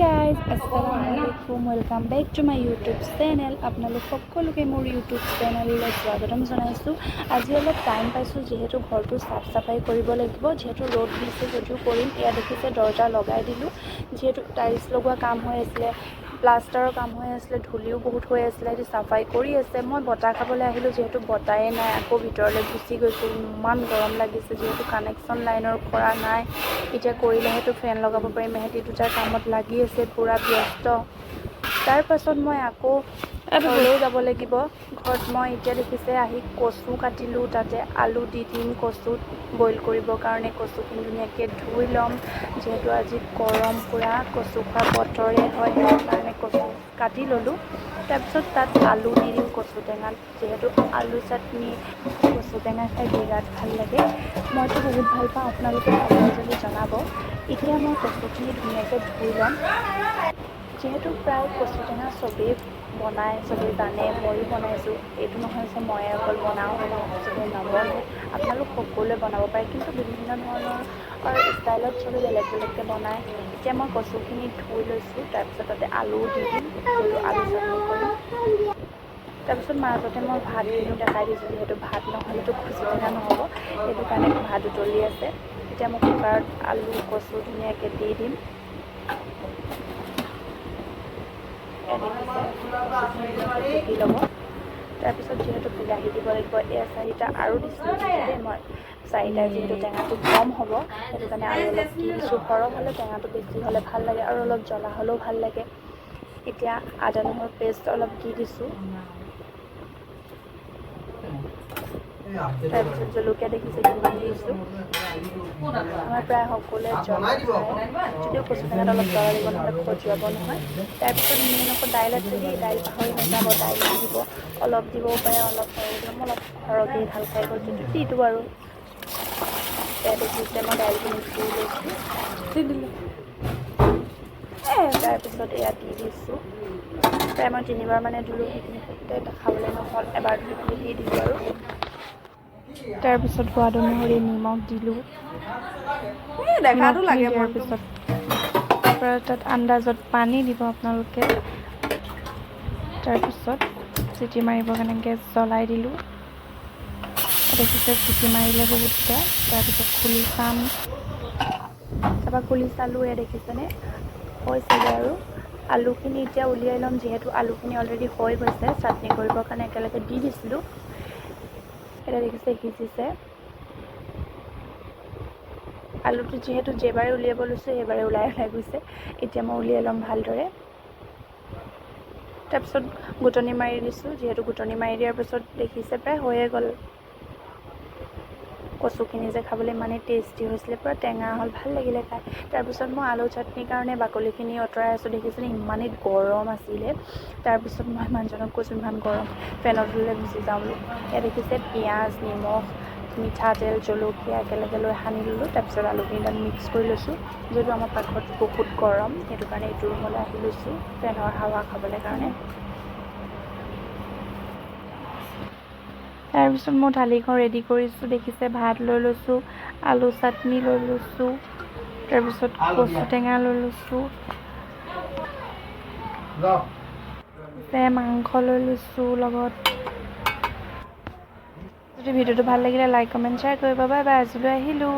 Guys, আসসালামু আলাইকুম, welcome back to my YouTube channel. আপোনালোক সকলোকে মোৰ ইউটিউব চেনেললৈ স্বাগতম জনাইছোঁ। আজি অলপ টাইম পাইছোঁ, যিহেতু ঘৰটো চাফ চাফাই কৰিব লাগিব। যিহেতু ৰ'দ দিছে যদিও কৰিম। এয়া দেখিছে, দৰ্জা লগাই দিলোঁ। যিহেতু টাইলছ লগোৱা কাম হৈ আছিলে, প্লাষ্টাৰৰ কাম হৈ আছিলে, ধূলিও বহুত হৈ আছিলে, সিহঁতি চাফাই কৰি আছে। মই বতাহ খাবলৈ আহিলোঁ, যিহেতু বতাহে নাই। আকৌ ভিতৰলৈ গুচি গৈছোঁ। ইমান গৰম লাগিছে, যিহেতু কানেকশ্যন লাইনৰ কৰা নাই। এতিয়া কৰিলেহেতো ফেন লগাব পাৰিম। ইহঁতি দুটা কামত লাগি আছে, পূৰা ব্যস্ত। তাৰপাছত মই আকৌ ঘৰলৈও যাব লাগিব। ঘৰত মই এতিয়া দেখিছে আহি কচু কাটিলোঁ, তাতে আলু দি দিম কচুত বইল কৰিবৰ কাৰণে। কচুখিনি ধুনীয়াকৈ ধুই ল'ম। যিহেতু আজি গৰম পূৰা, কচু খোৱা বতৰে হয়, সেইটো কাৰণে কচু কাটি ল'লোঁ। তাৰপিছত তাত আলু দি দিম কচু টেঙাত, যিহেতু আলু চাটনি কচু টেঙা খাই বিৰাট ভাল লাগে। মইতো বহুত ভাল পাওঁ, আপোনালোকে ভাল পায় যদি জনাব। এতিয়া মই কচুখিনি ধুনীয়াকৈ ধুই ল'ম। যিহেতু প্ৰায় কচু টেঙা চবেই বনায়, চবেই জানে, ময়ো বনাইছোঁ। এইটো নহয় যে ময়ে অকল বনাওঁ, চবেই নবনায়। আপোনালোক সকলোৱে বনাব পাৰে, কিন্তু বিভিন্ন ধৰণৰ ষ্টাইলত চবেই বেলেগ বেলেগকৈ বনায়। এতিয়া মই কচুখিনি ধুই লৈছোঁ। তাৰপিছত তাতে আলুও দি দিম, যিহেতু আলু চাটনি কৰিম। তাৰপিছত মাজতে মই ভাতখিনিও দেখাই দিছোঁ, যিহেতু ভাত নহ'লেতো কচু টেঙা নহ'ব, সেইটো কাৰণে ভাত উতলি আছে। এতিয়া মই কুকাৰত আলু কচু ধুনীয়াকৈ দি দিম। এয়া দেখিছে, কচুখিনি ধুনীয়াকৈ পকি ল'ব। তাৰপিছত যিহেতু বিলাহী দিব লাগিব, এয়া চাৰিটা আৰু দিছিলোঁ দেই মই চাৰিটা। যিহেতু টেঙাটো কম হ'ব, সেইটো কাৰণে আৰু অলপ দি দিছোঁ। সৰহ হ'লে টেঙাটো বেছি হ'লে ভাল লাগে আৰু অলপ জ্বলা হ'লেও ভাল লাগে। এতিয়া আদা নহৰু পেষ্ট অলপ দি দিছোঁ। তাৰপিছত জলকীয়া দেখিছে কিমান দিছোঁ। আমাৰ প্ৰায় সকলোৱে জ্বলা খায় যদিও কচু টেঙাত অলপ জ্বলা দিব, নহ'লে খজুৱাব নহয়। তাৰপিছত মেইন আকৌ দাইল আছে দেই, দাইল পাহৰি নাযাব। দাইল দি দিব, অলপ দিবও পাৰে, অলপ সৰহ দিব। মই অলপ সৰহকৈ ঢাল খাই গ'ল যদিও দি দিওঁ আৰু। এয়া দেখিছে, মই দাইলখিনি ধুই লৈছোঁ। দি দিলোঁ। তাৰপিছত এয়া দি দিছোঁ। প্ৰায় মই তিনিবাৰ মানে ধুলোঁ, সেইখিনি খাবলৈ নহ'ল। এবাৰ ধুই মেলি দি দিলোঁ আৰু তাৰপিছত সোৱাদ অনুসৰি নিমখ দিলোঁ। দেখাটো নিমখখিনি লাগে দিয়াৰ মনটো। পিছত তাৰপৰা তাত আন্দাজত পানী দিব আপোনালোকে। তাৰপিছত চিটি মাৰিবৰ কাৰণে গেছ জ্বলাই দিলোঁ। দেখিছে, চিটি মাৰিলে বহুতকেইটা। তাৰপিছত খুলি চাম। তাৰপৰা খুলি চালোঁ, এয়া দেখিছেনে, হৈছেগৈ আৰু। আলুখিনি এতিয়া উলিয়াই ল'ম, যিহেতু আলুখিনি অলৰেডি হৈ গৈছে। চাটনি কৰিবৰ কাৰণে একেলগে দি দিছিলোঁ। এতিয়া দেখিছে, সিজিছে আলুটো। যিহেতু যেইবাৰে উলিয়াব লৈছোঁ, সেইবাৰে ওলাই ওলাই গৈছে। এতিয়া মই উলিয়াই ল'ম ভালদৰে। তাৰপিছত ঘুটনি মাৰি দিছোঁ। যিহেতু ঘুটনি মাৰি দিয়াৰ পিছত দেখিছে, প্ৰায় হৈয়ে গ'ল। কচুখিনি যে খাবলৈ ইমানেই টেষ্টি হৈছিলে, পূৰা টেঙা হ'ল, ভাল লাগিলে খাই। তাৰপিছত মই আলু চাটনিৰ কাৰণে বাকলিখিনি আঁতৰাই আছোঁ। দেখিছেনে, ইমানেই গৰম আছিলে। তাৰপিছত মই মানুহজনক কৈছোঁ, ইমান গৰম, ফেনৰ তললৈ গুচি যাওঁ বোলো। এয়া দেখিছে, পিঁয়াজ, নিমখ, মিঠাতেল, জলকীয়া একেলগে লৈ সানি ল'লোঁ। তাৰপিছত আলুখিনি তাত মিক্স কৰি লৈছোঁ। যিহেতু আমাৰ পাকঘৰত বহুত গৰম, সেইটো কাৰণে এইটো ৰুমলৈ আহি লৈছোঁ ফেনৰ হাৱা খাবলৈ কাৰণে। তাৰপিছত মই থালিখন ৰেডি কৰিছোঁ। দেখিছে, ভাত লৈ লৈছোঁ, আলু চাটনি লৈ লৈছোঁ, তাৰপিছত কচু টেঙা লৈ লৈছোঁ, মাংস লৈ লৈছোঁ লগত। যদি ভিডিঅ'টো ভাল লাগিলে লাইক, কমেণ্ট, শ্বেয়াৰ কৰিব। বাই বাই, আজিলৈ আহিলোঁ।